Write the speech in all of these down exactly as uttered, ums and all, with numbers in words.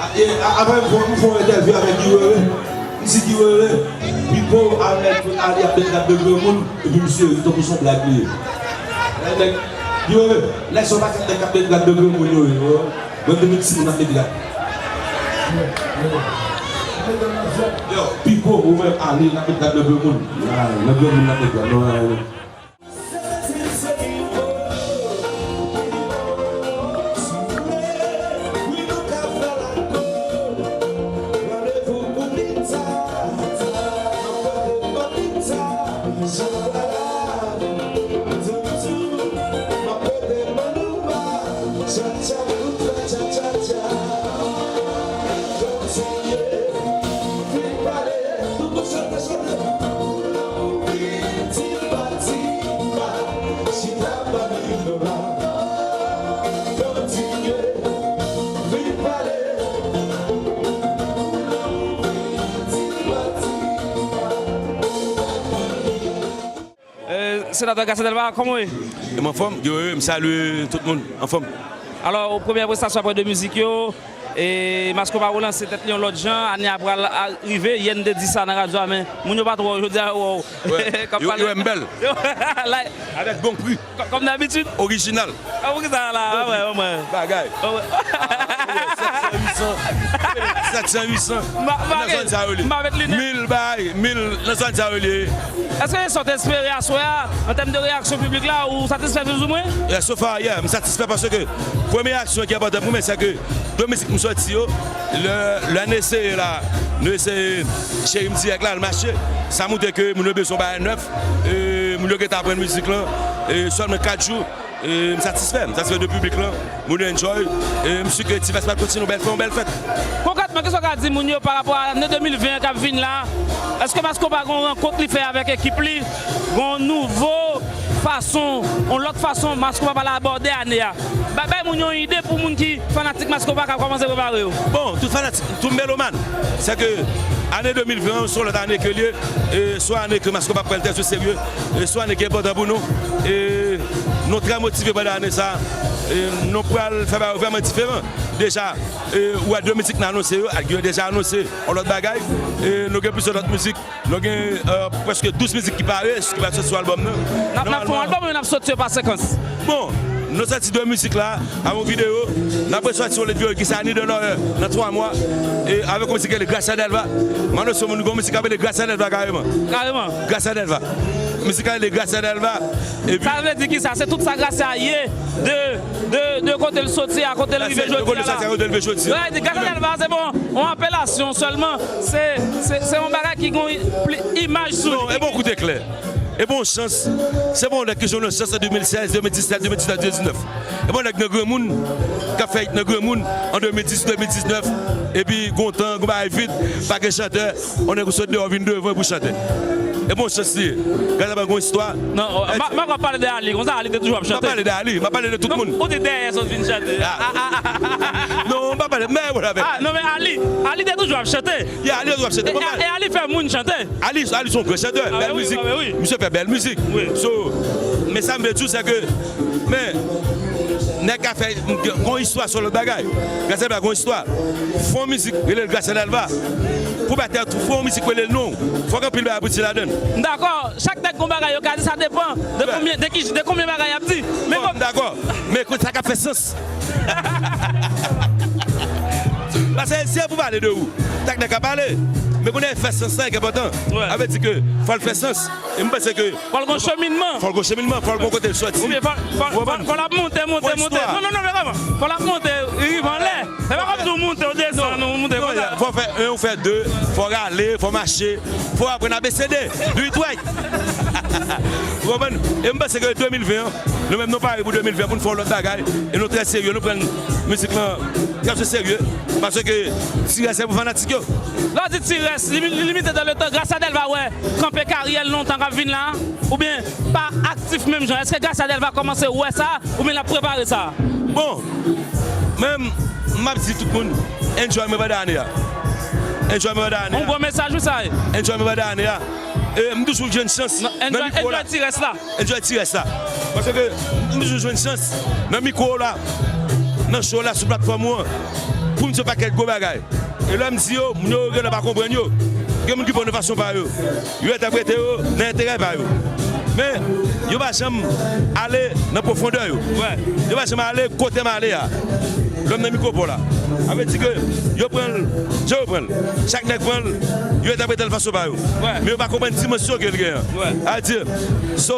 E, a, apre m fè, m fè yon entèvyou avèk Guy Wewe. M di Guy Wewe, Pipo avèk Ali ap met rad nan granmoun, epi misye ri tankou se yon blag li ye. Nèg, Guy Wewe, nèg sa yo pa se nèg k ap met rad nan granmoun yo ye, yo. Mwen, depi m timoun, n ap met rad. Yo, Pipo, ou menm, Ali, n ap met rad nan granmoun. Nan granmoun, n ap met rad. Non, non, non. Eh, Senatè Garcin Delva, kòman w ye? E m anfòm, yo, yo, m salye tout moun, anfòm. Alò, premyè prestasyon apre de mizik yo, e Mass Konpa relanse tèt li yon lòt jan, ane a pral a- rive, yè n te di sa nan radyo a, men moun yo pa twò, jodi a yo wè w. Wè. K ap Yo, pale. Yo wè m bèl. Yo, la, Avèk bon pri. Kò- Kòm dabitid. Orijinal. Ah, poukisa la? Ah, wè, wè, wè. Bagay. Ah, wè. Ah, wè, sèt san, uit san. Sèt san, uit san. Ma- ma- Nan zòn sa yo li. Ma met linèt. Mil bay, mil nan zòn sa yo li. Èske sa w te espere aswè a, an tèm de reyaksyon piblik la, ou satisfè plizoumwen? Yeah, so far, yeah, m satisfè paske premye reyaksyon ki enpòtan pou mwen, se ke de mizik m sòti yo, lè, lè n eseye la, nou eseye Cheri m dirèk la, l mache. Sa montre ke moun yo bezwen yon bagay nèf. E, moun yo gentan aprann mizik lan. E, sèlman kat jou. E, m satisfè, m satisfè de piblik lan. Moun yo enjoy. E, m si ke Ti Fès pral kontinye yon bèl, fè yon bèl fèt. Konkrètman, kisa w ka di moun yo pa rapò a ane de mil ven an k ap vin la? Èske Mass Konpa gen yon rankont li fè avèk ekip li? Gen yon nouvo fason, yon lòt fason Mass Konpa pral abòde ane a? Ba- bay moun yon ide pou moun ki fanatik Mass Konpa ka kòmanse prepare yo. Bon, tout fanatik, tout melomàn, se ke ane de mil ven an, se yon lòt ane ke l ye, e se yon ane ke Mass Konpa pral trè serye, e se yon ane ki enpòtan pou nou, e nou trè motive pandan ane sa, e nou pral fè bagay yo vrèman diferan. Deja, e, ou wè de mizik n anonse yo, ak yo deja anonse yon lòt bagay, e nou gen plizyè lòt mizik. Nou gen, euh, prèske douz mizik ki pare, ki pral soti sou albòm nan. N ap, n ap fè yon albòm oubyen n ap soti yo pa sekans? Bon, nou sòti de mizik la, avèk yon videyo, n ap resòti yon lòt videyo ki se Annie de Noël nan twa mwa, e avèk yon mizik ki rele Gracia Delva. M anonse moun gen yon mizik ki rele Gracia Delva kareman. Kareman. Gracia Delva. Mizik la rele Gracia Delva. Epi sa vle di kisa? Se tout sa Gracia ye, de, de, de kote l soti a kote l rive jodi a la. Sa vle di Gracia Delva se bon, yon apelasyon sèlman. Se, se, se yon bagay ki gen pli- imaj sou li. Non, e bon koute klè. E bon chans. Se bon nèg ki jwenn yon chans an de mil sèz, de mil disèt, de mil disnèf, de mil diznèf. E bon nèg nan granmoun, k ap fè it nan granmoun an de mil dis, de mil diznèf. Epi gon tan, gon bagay vid, pa gen chantè. On nèg ou sot deyò vin devan pou chante. E bon chans li ye. Gade la gon istwa. Non, m ap pale de Ali. Konsa Ali te toujou ap chante. M ap pale de Ali, m ap pale de tout moun. Ou te dèyè sot vin chante. Non, m pa pale, men wè avè. Ah, non, men Ali, Ali te toujou ap chante. Yeah, Ali te toujou ap chante. E, e Ali fè moun chante. Ali, Ali se yon gran chantè, bèl mizik. Misye fè bèl mizik. So, men sa m vle di w, se ke, men, nèg ka fè, gon istwa sou lòt bagay. Gracia Delva gon istwa. Fè yon mizik, rele l Gracia Delva. Pou batè tou, fè yon mizik, rele l non. Fòk anpil bagay pou di ladan l. M dakò, chak nèg gon bagay yo ka di, sa depann de konbyen, de ki, de konbyen bagay y ap di. Men bon, m dakò. Men kout sa ka fè sans. Paske si se pou pale de ou, tak nèg ka pale. Men kounye a fè sans lan ki enpòtan. Sa vle di ke fò l fè sans. E m panse ke fò l gon cheminman. Fò l gon cheminman, fò l gon kote l sòti. Oubyen fò, fò, fò, fò l ap monte, monte, monte. Non, non, non, men kòman? Fò l ap monte, rive anlè. Se pa kòmsi w monte, w desann, w monte konsa. Fò fè en, ou fè de, fò rale, fò mache, fò aprann A B C D, do it right. Ou konprann? E m panse ke de mil ven an, nou menm nou pare pou de mil ven pou n fè yon lòt bagay. E nou trè serye, nou pran mizik lan trè serye. Paske Ti Rès se pou fanatik yo. Lè w di Ti Rès, li, li limite dan letan, Gracia Delva wè kanpe karyè l lontan k ap vin la, oubyen pa aktif menm jan? Èske Gracia Delva kòmanse wè sa, oubyen l ap prepare sa? Bon, men m ap di tout moun, enjoy mwen pandan ane a. Enjoy mwen pandan ane a. Yon gwo mesaj wi sa ye. Enjoy mwen pandan ane a. E m toujou jwenn chans nan mikwo la. Enjoy Ti Rès la. Enjoy Ti Rès la. Paske m toujou jwenn chans nan mikwo la, nan show la, sou platfòm ou an. pou m di yon pakèt gwo bagay. E lè m di yo, moun yo genlè pa konprann yo. Gen moun ki pran nan fason pa yo. Yo entèprete yo nan enterè pa yo. Men, yo pa janm ale nan pwofondè yo. Yo pa janm ale kote m ale a. Lè m nan mikwo pa w la. Sa vle di ke yo pran l, jan yo pran l. Chak nèg pran l, yo entèprete l fason pa yo. Men yo pa konprann dimansyon ke l genyen. Sa vle di, so,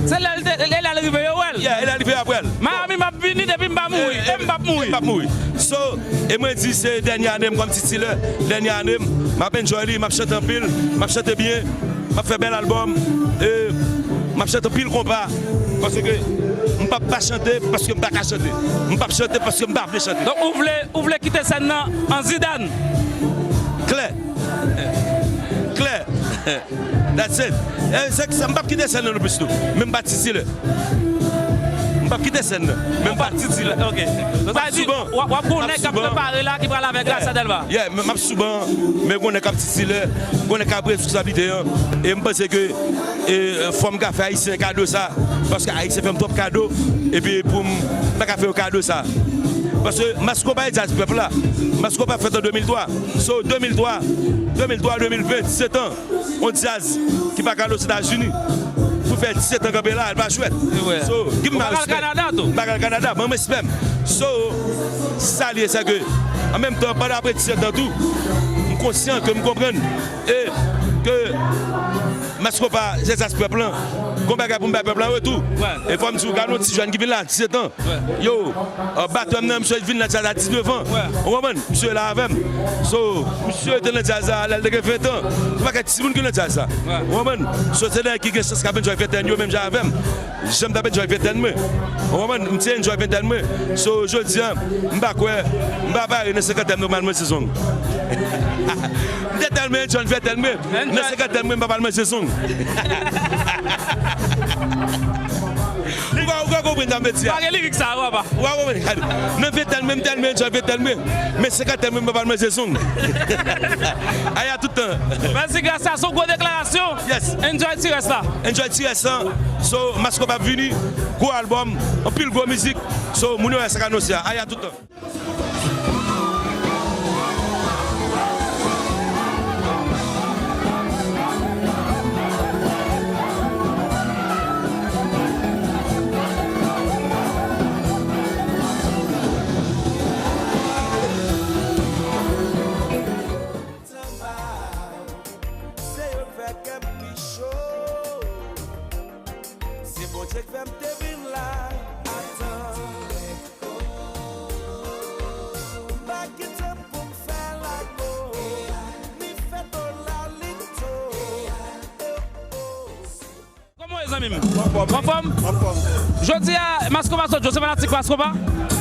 Se lè l te, lè l rive, yo wè l. Yeah, e lè l rive apre l. Miami, m ap vini depi m pa mouri. E m p ap mouri. M p ap mouri. So, e mwen di se dènye ane m kòm titilè. Dènye ane m, m ap enjoy li, m ap chante anpil, m ap chante byen, m ap fè bèl albòm, e m ap chante anpil konpa. Paske m p ap pa chante paske m pa ka chante. M p ap chante paske m pa vle chante. Donk, ou vle, ou vle kite sèn nan an Zidane? Klè. Klè. That's it. E, se, se, m p ap kite sèn nan non plis tou. Men m pa titilè. M p ap kite sèn nan. Men m pa titilè. Ok. Donk, sa vle di, w ap, w ap gon nèg k ap prepare la ki pral avè Gracia Delva. Yeah, men m ap sou ban, men gon nèg k ap titilè, gon nèg k ap pran responsablite an. E m panse ke, e, fò m ka fè Ayisyen kado sa. Paske Ayisyen fè m twòp kado. Epi pou m pa ka fè yo kado sa. Paske Mascopa e djaz pèp la. Mascopa fèt an de mil twa. So, de mil twa, de mil twa, de mil ven, disèt an. Yon djaz ki pa ka al Ozetazini pou fè disèt an kanpe la, l pa jwèt. So, ki m pa al Kanada tou. M pa ka al Kanada, ban m respè m. So, sa l ye, se ke, an menm tan, pandan apre disèt an tou, m konsyan ke m konprann e ke Mascopa, se sa se pèp lan. Gon bagay pou m bay pèp lan retou. E fò m di w, gade yon ti jèn ki vin la, disèt an. Yo, batè m nan, misye vin nan djaz a diznèf an. Ou konprann? Misye la avè m. So, misye te nan djaz la lè l te gen ven an. Yon pakèt timoun ki nan djaz la. Ou konprann? So, se nèg ki gen chans k ap enjoy ventèn yo menm jan avè m. Jan m t ap enjoy ventèn mwen. Ou konprann? M te enjoy ventèn mwen. So, jodi a, m pa kwè, m pa pare nan senkantèn mwen pou m al manje zong. M te tèlman enjoy ventèn mwen. Nan senkantèn mwen, m pa pral manje zong. Ou ka, ou ka konprann sa m vle di a. Pa gen lirik sa, papa. Ou ka konprann. Gade. Nan ventèn mwen, m tèlman enjoy ventèn mwen. Men senkantèn mwen, m pa pral manje zong. Aya tout tan. Mèsi, Gracia, se yon gwo deklarasyon. Yes. Enjoy ti rès la. Enjoy ti rès la. So, Mascopa ap vini. Gwo albòm. Anpil gwo mizik. So, moun yo wè sa k anonse a. Aya tout tan. Se yo k fè kè m pi cho. Se Bondye k fè m te vin la. Atan. M pa gen tan pou m fè lago, ni fè dolalito. Kòman w ye, zanmi m? Anfòm. Anfòm? Anfòm. Jodi a, Mascopa sot jwe, se fanatik Mascopa?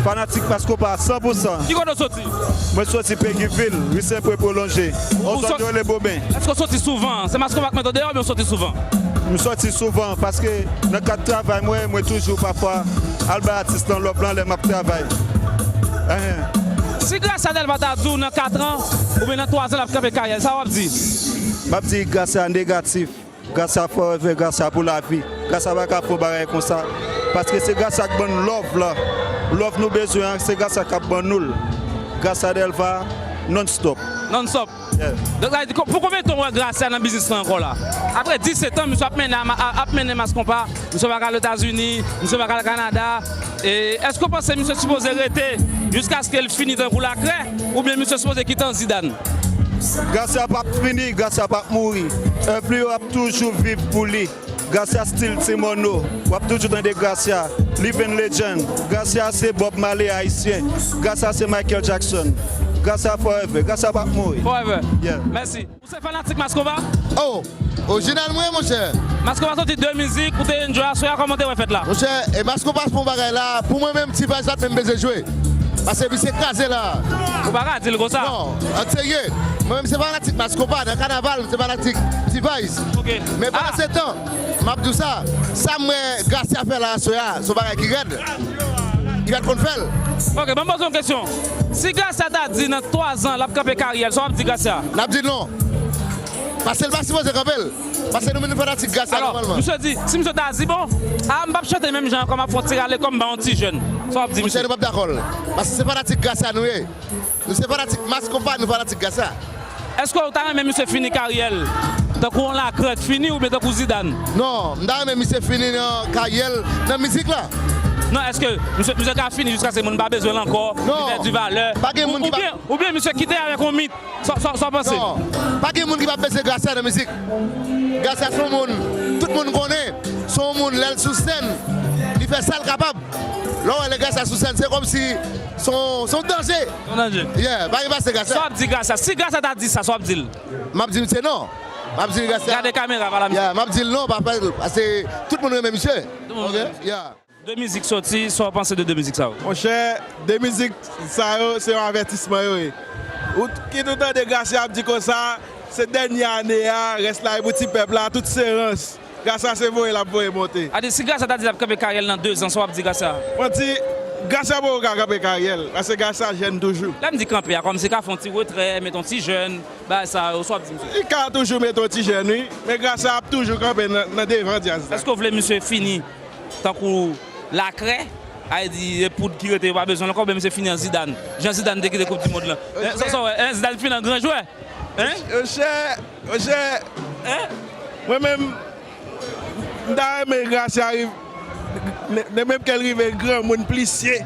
Fanatik Mascopa, san pou san. Ki kote w soti? Mwen soti Peguiville, ri Senpre Pwolonje. Yon zòn yo rele Boben. Èske w soti souvan? Se Mascopa k mete w deyò oubyen w soti souvan? M soti souvan, paske nan kad travay mwen, mwen toujou pafwa al bay atis lan love lan lè m ap travay. Enhen. Si Gracia Delva ta di w nan kat an, oubyen nan twa zan l ap kanpe karyè l, sa w ap di? M ap di Gracia negatif, Gracia forever, Gracia pou lavi. Gracia pa ka fè yon bagay konsa, paske se Gracia k ban n love la. Love nou bezwen an, se Gracia k ap ban nou l. Gracia Delva, non stop. Non stop. Yeah. Donk, sa vle di, pou konbyen tan w wè Gracia nan biznis lan ankò la? Apre disèt an, misye ap mennen, ap mennen Mascopa, misye pa ka al Etazini, misye pa ka al Kanada. E èske w panse misye sipoze rete jiskaske l fini tankou lakrè, oubyen misye sipoze kite an Zidane? Gracia p ap fini, Gracia p ap mouri. Èvri yo ap toujou viv pou li. Gracia still Ti Mono. W ap toujou tande Gracia. Living legend. Gracia se Bob Marley ayisyen. Gracia se Michael Jackson. Gracia forever. Gracia p ap mouri. Forever. Yeah. Mèsi. Ou se fanatik Mascopa? Oh, orijinal mwen, monchè. Mascopa soti de mizik, ou te enjoy aswè a, kòman w te wè fèt la? Monchè, e Mascopa se yon bagay la, pou mwen menm, T-Vice la t menm bezwen jwe. Paske misye kraze la. Ou pa ka di l konsa. Non, an serye. Mwen menm se fanatik Mascopa, nan kanaval, m se fanatik T-Vice. Ok. Men pandan se tan, m ap di w sa, sa m wè Gracia fè la aswè a, se yon bagay ki rèd. Ki pa t konn fè l. Ok, ban m poze w yon kesyon. Si Gracia ta di nan twa zan l ap kanpe karyè l, sa w ap di Gracia? N ap di l non. Paske l pa sipoze kanpe l. Paske nou menm nou fanatik Gracia nòmalman. Alò, misye di, si misye ta di, bon, a, m p ap chante menm jan an, kòm ap fè yon ti rale kò m ba yon ti jèn. Sa w ap di, monchè, misye? Nou p ap dakò l. Paske se fanatik Gracia nou ye. Nou se fanatik Mass Konpa, nou fanatik Gracia. Èske w ta renmen misye fini karyè l tankou yon Lakrè k fini oubyen tankou Zidane? Non, m ta renmen misye fini nan karyè l nan mizik la. Non, èske misye, misye ka fini jiskaske moun pa bezwen l ankò, li pèdi valè? Non, pa gen moun ki pa... Oubyen, oubyen misye kite avèk yon mit? Sa, sa, sa w panse? Non, pa gen moun ki pa bezwen Gracia nan mizik. Gracia se yon moun, tout moun konnen. Se yon moun, lè l sou sèn, li fè sa l kapab. Lè w wè lè Gracia sou sèn, se kòmsi se yon, se yon danje. Se yon danje. Yeah, pa gen pase Gracia. Sa w ap di Gracia? Si Gracia ta di sa, sa w ap di l? M ap di misye non. M ap di Gracia. Gade kamera, pale a misye. Yeah, m ap di l non, pa fè l. Paske tout moun renmen misye. Tout moun renmen misye. Yeah. De mizik soti, sa w panse de de mizik sa yo? Monchè, de mizik sa yo, se yon avètisman yo ye. Ou t-, kit ou tande Gracia ap di konsa, se dènye ane a, rès la e pou ti pèp la, tout se rans. Gracia se voye l ap voye monte. Adi, si Gracia ta di l ap kanpe karyè l nan dezan, sa w ap di Gracia? Mwen di, Gracia poko ka kanpe karyè l, paske Gracia jèn toujou. Lè m di kanpe a, kòmsi ka fè yon ti retrè, met yon ti jèn, bagay sa yo, sa w ap di misye? Li ka toujou met yon ti jèn, wi, men Gracia ap toujou kanpe nan, nan devan djaz la. Èske w vle misye fini tankou Lakrè, a di e poud ki rete yo pa bezwen l ankò, oubyen misye fini an Zidane? Jan Zidane te kite Koup di Mond lan. Eh, sa, sa w wè, eh, Zidane fini an gran jwè? Hein? Monchè, monchè, hein? Mwen menm, m ta renmen Gracia rive, ne, ne menm ke l rive granmoun plisye,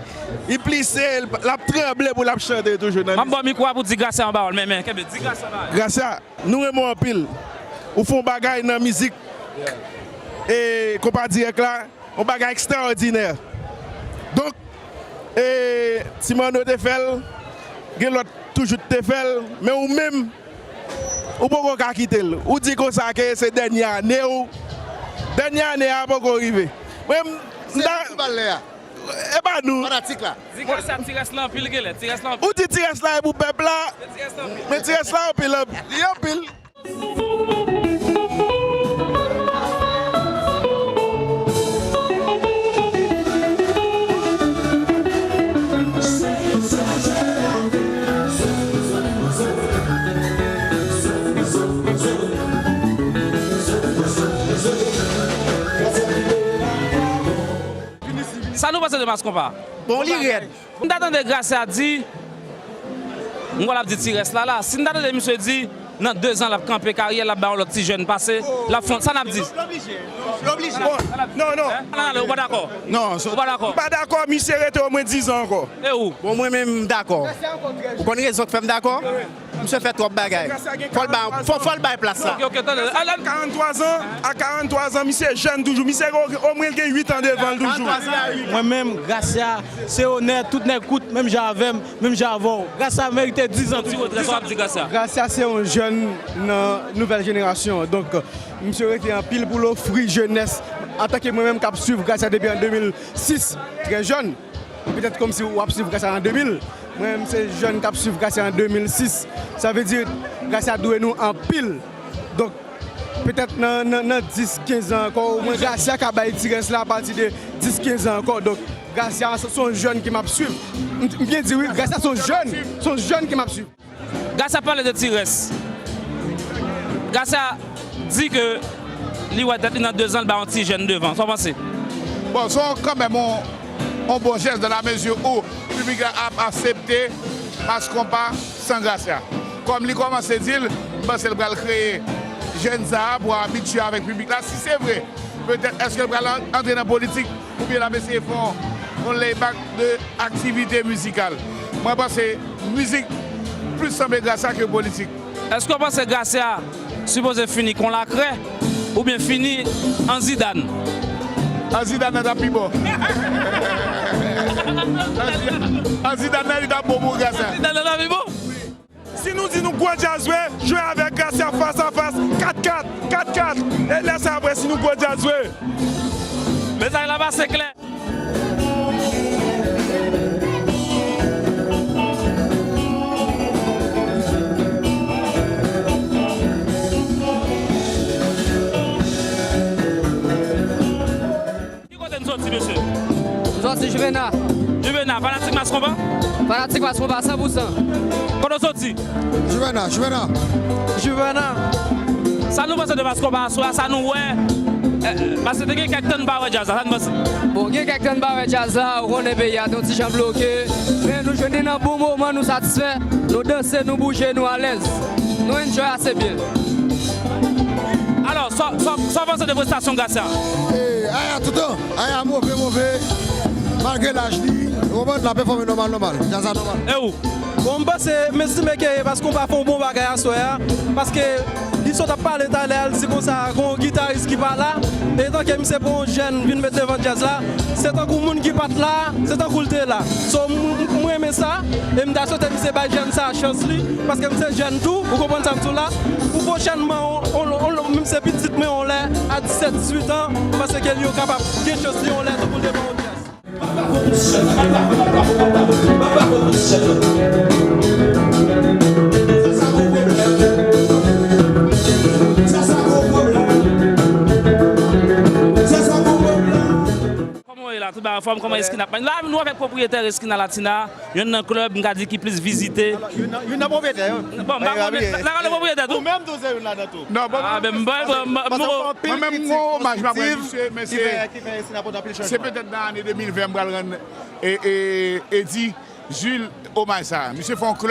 li plisye, l, l ap tranble pou l ap chante toujou nan mizik. M ap ba w mikwo a pou di Gracia yon pawòl, men, men, kenbe, di Gracia yon pawòl. Gracia, nou renmen w anpil. Ou fè yon bagay nan mizik e konpa dirèk la, yon bagay ekstraòdinè. Donk, e, Ti Manno te fè l, gen lòt toujou te fè l, men ou menm, ou poko ka kite l. Ou di konsa ke se dènye ane w, dènye ane a poko rive. Mwen, m, m ta... Se nou ki ba l lè a. E pa nou. Fanatik la. Di Gracia, ti rès la anpil genlè, ti rès la anpil. Ou di ti rès la e pou pèp la. Ti rès la anpil. Men ti rès la anpil, anpil. Li anpil. Sa nou panse de Mass Konpa? Bon, li rèd. M ta tande Gracia di, m kwè l ap di ti rès la la. Si m ta tande misye di, nan dezan l ap kanpe karyè l, l ap bay yon lòt ti jèn pase, l ap fè yon, sa n ap di? L oblije. L oblije. Bon, non, non. Hein? Alan, Alan, ou pa dakò? Non, ou pa dakò? M pa dakò, misye rete omwen dizan ankò. E ou? Bon, mwen menm, m dakò. Ou konn rezon k fè m dakò? Misye fè twòp bagay. Fò l bay, fò, fò l bay plas la. Ok, ok, tande. Alan, karanntwa zan, a karanntwa zan, misye jèn toujou. Misye o-, omwen l gen uit an devan l toujou. Mwen menm, Gracia, se onè, tout nèg kout, menm jan avè m, menm jan avè w. Gracia merite dizan toujou. Ti retrè, sa w ap di Gracia? Gracia se yon jèn nan nouvèl jenerasyon. Donk, misye rete anpil pou l ofri jenès. Antanke mwen menm k ap swiv Gracia depi an de mil sis, trè jèn. Petèt kòmsi w ap swiv Gracia an de mil. Mwen menm se jèn k ap swiv Gracia an de mil sis. Sa vle di Gracia dwe nou anpil. Donk, petèt nan, nan, nan dis, kenz an ankò, omwen Gracia ka bay ti rès la apati de dis, kenz an ankò. Donk, Gracia se, se yon jèn ke m ap swiv. M, m byen di wi, Gracia se yon jèn, se yon jèn ke m ap swiv. Gracia pale de ti rès. Gracia di ke li wè tèt li nan dezan, l ba yon ti jèn devan. Sa w panse? Bon, se yon, kanmenm yon, yon bon jès dans la mesure où piblik la ap aksepte Mass Konpa san Gracia. Kòm li kòmanse di l, m panse l pral kreye jèn sa a pou abitye avèk piblik la. Si se vre, petèt, èske l pral an-, antre nan politik? Oubyen l ap eseye fè yon, yon layback de aktivite mizikal. Mwen panse mizik plis sanble Gracia ke politik. Èske w panse Gracia sipoze fini kon Lakrè oubyen fini an Zidane? An Zidane nan t ap pi bon. An Zi-, an Zidane nan li t ap bon pou Gracia. Zidane nan t ap pi bon? Si nou di nou gwo djaz vre, jwe avèk Gracia fas a fas, kat kat, kat kat. E lè sa apre, si nou gwo djaz vre. Mesaj la pase klè. Ki kote n soti, mesye? M soti Juvena. Juvena, fanatik Mass Konpa? Fanatik Mass Konpa, san pou san. Kote w soti? Juvena, Juvena. Juvena. Sa nou panse de Mass Konpa aswè a, sa nou wè Paske te gen kèk tan n pa wè djaz la, sa n panse? Bon, gen kèk tan n pa wè djaz la, ou konnen peyi a te yon ti jan bloke, men nou jwenn li nan bon moman, nou satisfè, nou danse, nou bouje, nou alèz, nou enjoy ase byen. Alò, sa, sa, sa w panse de prestasyon Gracia? E, Aya toutan, Aya move, move, malgre laj li, ou konprann, l ap pèfòme nòmal, nòmal, djaz la nòmal. E ou? Bon, m panse, m estime ke Pascon pa fè yon bon bagay aswè a, paske li sot ap pale talè a, l di konsa, gen yon gitaris ki pa la, e tanke misye pran yon jèn vin met devan djaz la, se tankou moun ki pa t la, se tankou l te la. So, m, m, m renmen sa, e m ta swete misye bay jèn sa a chans li, paske misye jèn tou, ou konprann sa m di w la. Pou pwochènman, on, on, on, menm se pitit mwen, on lè, a disèt, dizuit an, m panse ke li yo kapab gen chans li, on lè tou pou l te pran yon jazz. Kòman w ye la? Tout bagay anfòm? Kòman eskin ap? La, nou avèk pwopriyetè Esquina Latina, youn nan klèb, m ka di, ki plis vizite. Youn nan, youn nan pwopriyetè yo. Bon, m pa konnen, la, la, pwopriyetè tou. Ou menm tou se youn ladan tou. Non, bon, ah, ben, m ba, m ba, m ba, mwen menm, m gon omaj m ap rann misye, men se, ki fè, ki fè Esquina pote anpil chanjman. Se petèt nan ane de mil ven m pral rann, e, e, Eddy Jules omaj sa. Misye fè yon klèb.